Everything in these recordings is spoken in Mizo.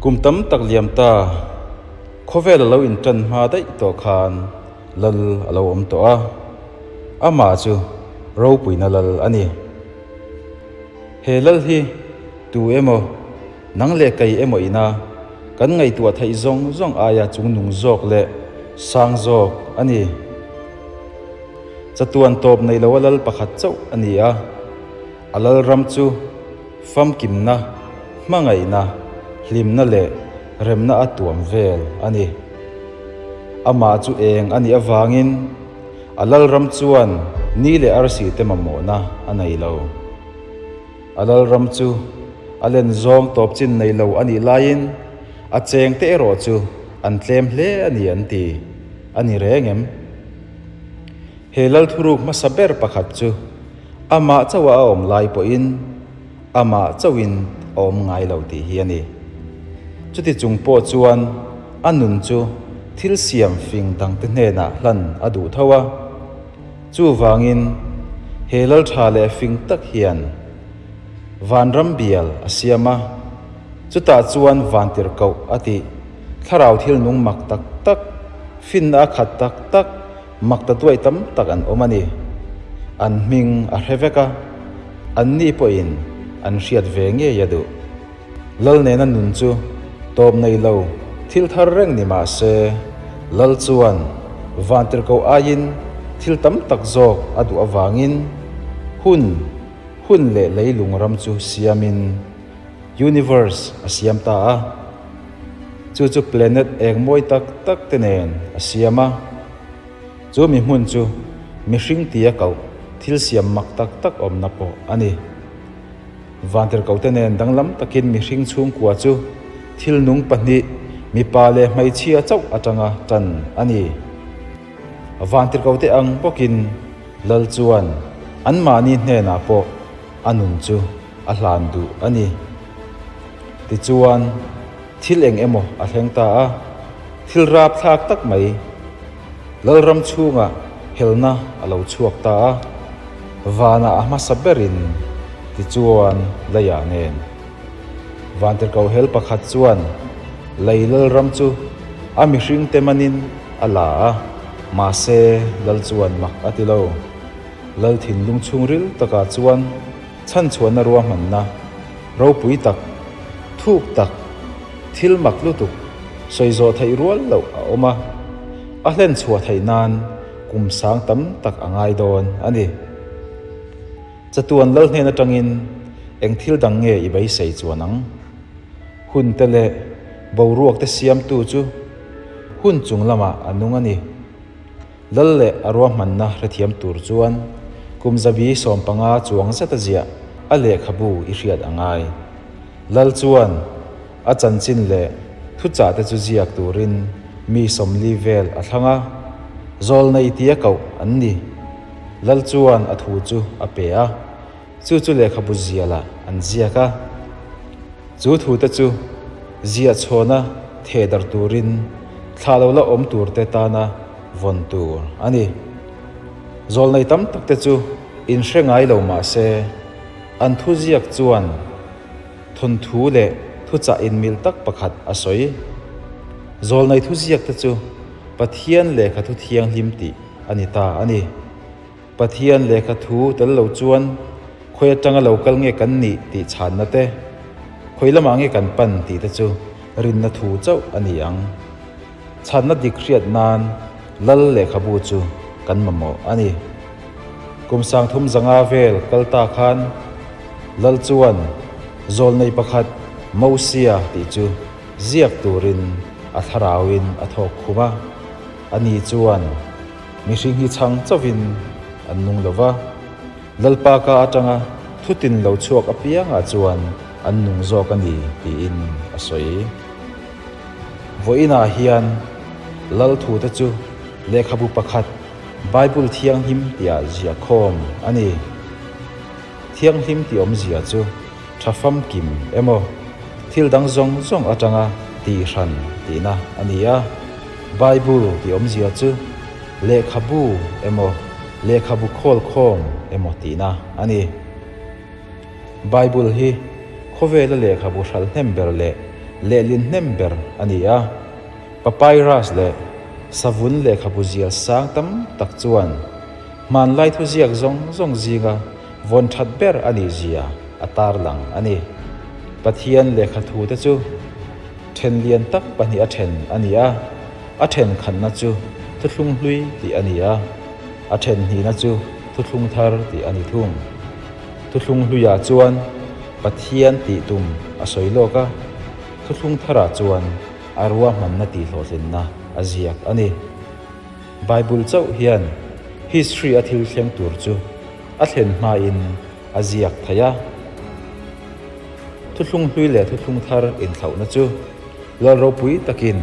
Kum tam tak liam ta, khawvel a lo intan hma daih tawh khan Lal a lo awm tawh a, amah chu ropuina Lal a ni. He Lal hi tu emaw, nang leh kei emaw ina kan ngaihtuah theih zawng zawng aia chungnung zawk leh sang zawk a ni. Chatuan tawp nei loa Lal pakhat chauh a ni a. A lalram chu famkimna, hmangaihna, hlimna leh remna a tuam vel a ni. Amah chu eng a nih avangin a lalram chuan ni leh arsi te mamawhna a nei lo. A lalram chu a len zawng tawp chin nei lo a nih laiin a cheng te erawh chu an tlem hle a ni an ti a ni reng em? He lal thuruk hmasa ber pakhat chu Amah chauha a awm lai pawhin amah chauhin a awm ngai lo tih hi a ni. Chuti chung pawh chuan a nun chu thil siam fing dangte hnenah hlan a duh tho a. Chuvangin he lal tha leh fing tak hian vanram bial a siam a, chutah chuan vantirhkoh a tih thlarau thil nung mak tak tak, finna a khat tak tak, Makta tuai tam tak an awm a ni. An hming a hre vek a, anni pawhin an hriat ve ngei a duh. Lal nena nun chu tawp nei lo thil thar reng ni mah se, Lal chuan vantirhkoh aiin thil tam tak zawk a duh avangin hun, hun leh leilung ram chu siamin universe a siam ta a. Chu chu planet eng mawi tak tak te nen a siam a. Chu mi hmun chu mihring tia koh thil siam mak tak tak awmna pawh a ni. Vantirhkohte nen danglam takin mihring chhungkua chu thil nung pahnih, mipa leh hmeichhia chauh atanga tan a ni. Vantirhkohte ang bawkin Lal chuan anmahni hnenah pawh a nun chu a hlan duh a ni. Tichuan, thil eng emaw a thleng ta a, thil rapthlak tak mai Lalram chhungah helna a lo chhuak ta a, vanah a hmasa berin tichuan leiah nen. Vantirhkoh hel pakhat chuan lei Lalram chu a mihringte manin a la a, mahse Lal chuan mak a ti lo. Lal thinlung chhungril takah chuan Chhanchhuahna ruahmanna ropui tak, thuk tak, thil mak lutuk sawi zawh theih rual loh a awm a, a hlen chhuah theih nan kum sang tam tak a ngai dawn a ni. Chatuan lal hnen atangin eng thil dang nge i beisei chuan ang? Hun te leh boruak te siamtu chu hun chung lamah a nung a ni. Lal leh a ruahmanna hrethiam tur chuan kum zabi 15 chuang zeta ziah a lehkhabu i hriat a ngai. Lal chuan a chanchin leh thuchah te chu ziak turin mi 40 vel a thlang a, zawlnei tia koh an ni. Lal chuan a thu chu a pe a, chu chu lehkhabu zialah an ziak a. Chu thu te chu ziah chhawna theh darh turin thlah lo la awm tur te tana vawn tur a ni. Zawlnei tam tak te chu inhre ngai lo mah se, an thu ziak chuan thawnthu leh thuchah inmil tak pakhat a sawi. Zawlnei thu ziak te chu Pathian lehkha thu thianghlim tih a ni ta a ni. Pathian lehkha thu tel lo chuan khawi atanga lo kal nge kan nih tih chhanna te, khawi lamah nge kan pan tih te chu rinna thu chauh a ni ang. Chhanna dik hriat nan Lal lehkhabu chu kan mamawh a ni. Kum 35 vel kal ta khan Lal chuan zawlnei pakhat Mosia tih chu ziak turin a thlarauin a thawk khum a, ani chuan Mihring hi chhang chauhin an nung lo va, Lalpa ka atanga thutin lo chhuak apiangah chuan an nung zawk a ni tiin a sawi. Vawiinah hian Lal thute chu lehkhabu pakhat Bible Thianghlim tia ziah khawm a ni. Thianghlim tih awmzia chu tha famkim emaw thil dang zawng zawng atanga tihhran tihna a ni a. Bible tih awmzia chu lehkhabu emaw lehkhabu khawlkhawm emaw tihna a ni. Bible hi khawvela lehkhabu hralh hnem ber leh. Lehlin hnem ber a ni a. Papyrus leh savun lehkhabu zial sang tam tak chuan hmanlai thuziak zawng zawng zinga vawn that ber a nih zia a tarlang a ni. Pathian lehkhathu te chu then lian tak pahnih a then a ni a, a then khanna chu thuthlung hlui tih a ni a, a then hnihna chu thuthlung thar tih a ni thung. Thuthlung hluiah chuan Pathian tih tum a sawi lawk a, thuthlung tharah chuan a ruahmanna tih hlawhtlinna a ziak a ni. Bible chauh hian history a thil thleng tur chu a thlen hmain a ziak thei a. Thuthlung hlui leh thuthlung thar inthlauhna chu lal ropui takin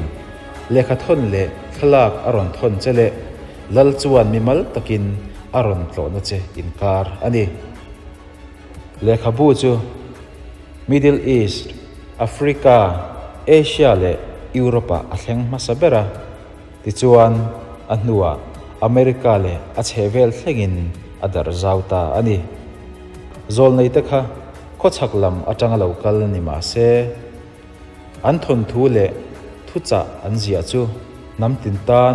lehkha thawn leh thlalak a rawn thawn che leh lal chuan mimal takin a rawn tlawhna che inkar a ni. Lehkhabu chu Middle East, Africa, Asia leh Europe-ah a thleng hmasa ber a, tichuan a hnuah America leh a chhehvel thlengin a darh zau ta a ni. Zawlneite kha khawchhak lam atanga lo kal ni mah se, an thawnthu leh thuchah an ziah chu hnam tin tan,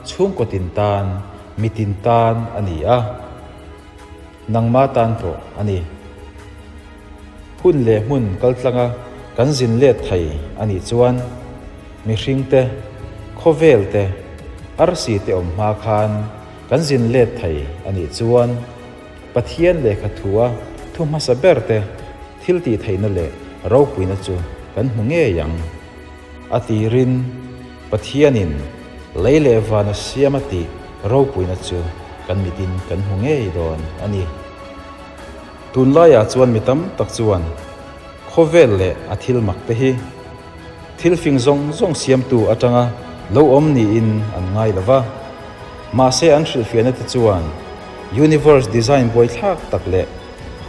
chhungkaw tin tan, mitin tan a ni a. Nangma tan pawh a ni. Hun leh hmun kaltlanga kan zin let thei a nih chuan mihring te, khawvel te, arsi te awm hma khan kan zin let thei a nih chuan Pathian lehkha thua thu hmasa ber te thil tih theihna leh ropuina chu kan hmu ngei ang. A tirin Pathianin lei leh van a siam a tih ropuina chu kan mitin kan hmu ngei dawn a ni. Tunlaiah chuan mi tam tak chuan khawvel leh a thil mak te hi thil fing zawng zawng siamtu atanga lo awm niin an ngai lo va. Mahse an hrilhfiahna te chuan universe design buaithlak tak leh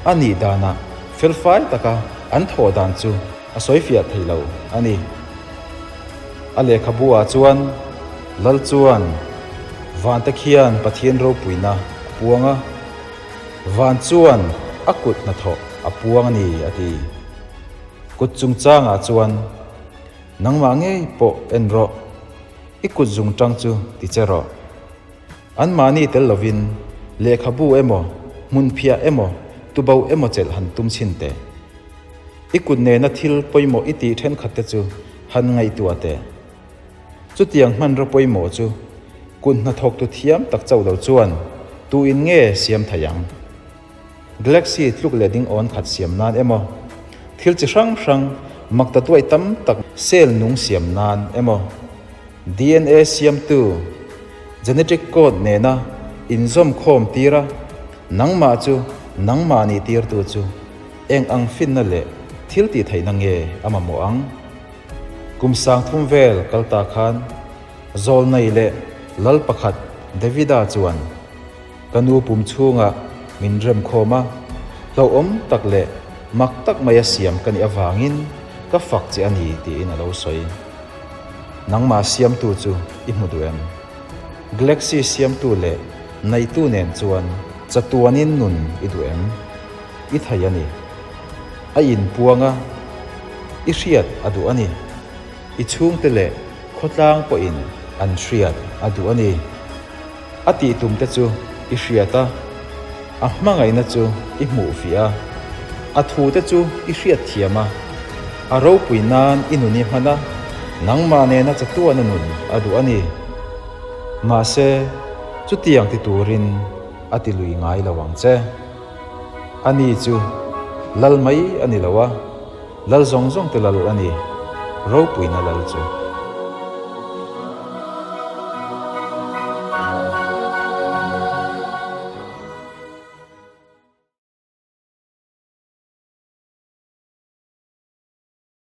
a nih danah felfai taka an thawh dan chu a sawifiah thei lo a ni. A lehkhabu ah chuan Lal chuan Vante khian Pathian ropuina a puang a, Van chuan a kut hnathawh a puang a ni a ti. Kut chungchangah chuan nangmah ngei pawh en rawh, i kut zungtang chu ti che rawh. Anmahni tel lovin lehkhabu emaw, hmunphiah emaw, tubo emaw chelh han tum chhin teh. I kut nena thil pawimawh i tih thenkhat te chu han ngaihtuah teh. Chutiang hmanraw pawimawh chu kut hnathawktu thiam tak chauh lo chuan tuin nge siam thei ang? Galaxy tluk leh ding awn khat siam nan emaw, thil chi hrang hrang makta tuai tam tak cell nung siam nan emaw, DNA siamtu genetic code nena inzawm khawm tira nangmah chu nangmah nih tirtu chu Eng ang finna leh thil tih theihna nge a mamawh ang? Kum sangthum vel kal ta khan Zawlnei leh Lal pakhat Davida chuan ka nu pum chhungah min rem khawm a, hlauhawm tak leh mak tak maia siam ka nih avangin ka fak che a ni tiin a lo sawi. Nangmah siamtu chu i hmu duh em? Galaxy siamtu leh neitu nen chuan chatuanin nun i duh em? I thei a ni. A inpuang a, i hriat a duh a ni. I chhungte leh khawtlang pawhin an hriat a duh a ni. A tih tumte chu i hriat a, a hmangaihna chu i hmuh fiah a, a thute chu i hriat thiam a, a ropui nan i nun i hman a, nangmah nena chatuana nun a duh a ni. Mahse, chutiang ti turin a ti lui ngai lo ang che. Ani chu lal mai a ni lo a, lal zawng zawng te lal a ni, ropuina lal chu.